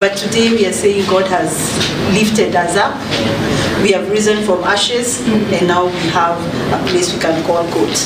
But today we are saying God has lifted us up. We have risen from ashes, and now we have a place we can call court.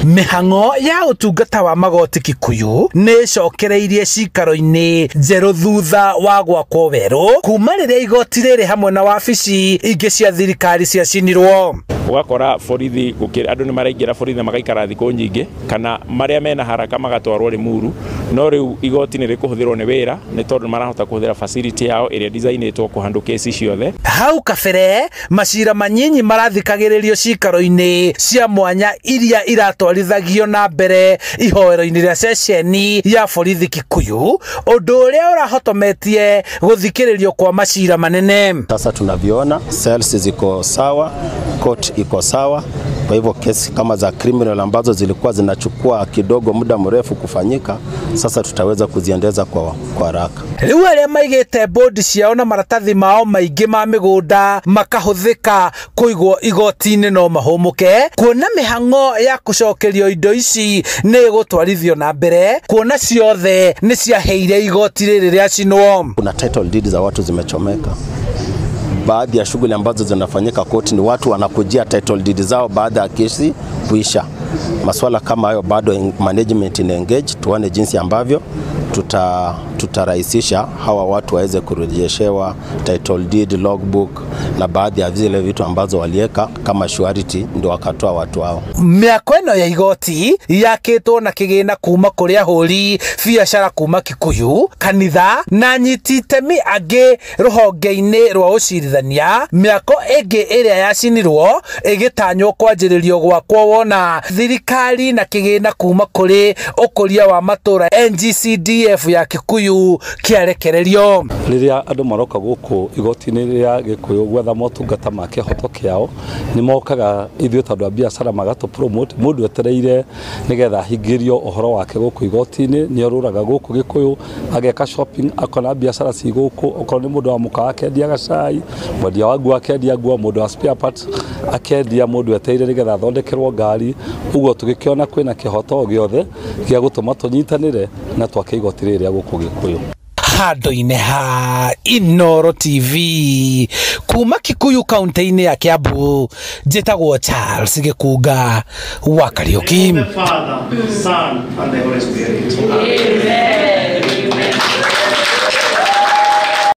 Mĩhang'o ya ũtungata wa magoti Kikuyu nĩ ĩcokereirie cikaro-inĩ njerũ thutha wa gwakwo werũ kuma rĩrĩa igoti rĩrĩ hamwe na wabici ingĩ cia thirikari ciacinirwo. Ũgakora borithi andũ nĩ maraingĩra borithi na magaikara thikũ nyingĩ, kana marĩa mena haraka magatwarwo Limuru. No rĩu igoti nĩ rĩkũhũthĩrwo nĩ wĩra nĩ tondũ marahota kũhũthĩra facility yao ĩrĩa designĩtwo kũhandle kesi ciothe. Hau kabere macira manyinyi marathikagĩrĩrio cikaro-inĩ cia mwanya iria iratwarithagio na mbere ihoero-inĩ rĩa ceceni ya borithi Kikuyu, ũndũ ũrĩa ũrahotometie gũthikĩrĩrio kwa macira manene. Sasa tunavyoona cells ziko sawa, court iko sawa. Kwa hivyo kesi kama za criminal ambazo zilikuwa zinachukua kidogo muda mrefu kufanyika, sasa tutaweza kuziendeza kwa haraka. Rĩu arĩa maigĩte bodi ciao na maratathi mao maingĩ ma mĩgũnda makahũthĩka kũigwo igoti-inĩ no mahũmũke kuona mĩhang'o ya gũcokerio indo ici nĩ ĩgũtwarithio na mbere kuona ciothe nĩ ciaheire igoti rĩrĩ rĩacinwo. Kuna title deed za watu zimechomeka. Baadhi ya shughuli ambazo zinafanyika koti ni watu wanakujia title deed zao baada ya kesi kuisha. Maswala kama hayo bado management ina engage, tuone jinsi ambavyo tutarahisisha hawa watu waweze kurejeshewa title deed, logbook na baadhi ya zile vitu ambazo walieka kama surety ndio wakatoa watu hao. Mĩako ĩno ya igoti yakĩtwo na kĩgĩna kuma kũrĩ ahũri biacara kuma Kikuyu, kanitha na nyiti itemi angĩ rũhonge-inĩ rwa ũcirithania. Mĩako ĩngĩ ĩrĩa yacinirwo ĩgĩtanywo kwanjĩrĩrio gwakwo wona thirikari na kĩgĩna kuma kũrĩ ũkũria wa matũra NGCDF ya Kikuyu kĩarekererio. Rĩrĩa andũ maroka gũkũ igoti-inĩ rĩa Gĩkũyũ gwetha motungata ma kĩhoto kĩao, nĩ mokaga ithuĩ tondũ a biacara magatũ promote. Mũndũ etereire nĩgetha ahingĩrio ũhoro wake gũkũ igoti-inĩ, nĩ orũraga gũkũ Gĩkũyũ ageka shopping, akona biacara ci gũkũ, okorwo nĩ mũndũ wa mũkawa akendiaga cai, mwendia wa nguo akendia nguo, mũndũ wa spare parts akendia, mũndũ etereire nĩgetha athondekerwo ngari. Ũguo tũgĩkĩona kwĩna kĩhoto gĩothe gĩa gũtũma tũnyitanĩre na twake igoti rĩrĩ rĩa gũkũ Gĩkũyũ. Handũ-inĩ ha Inooro TV kuma Kikuyu kaunti-inĩ ya Kiambu, njĩtagwo Charles Gĩkunga wa Kariũki. The Father, Son, and the Holy Spirit. Amen.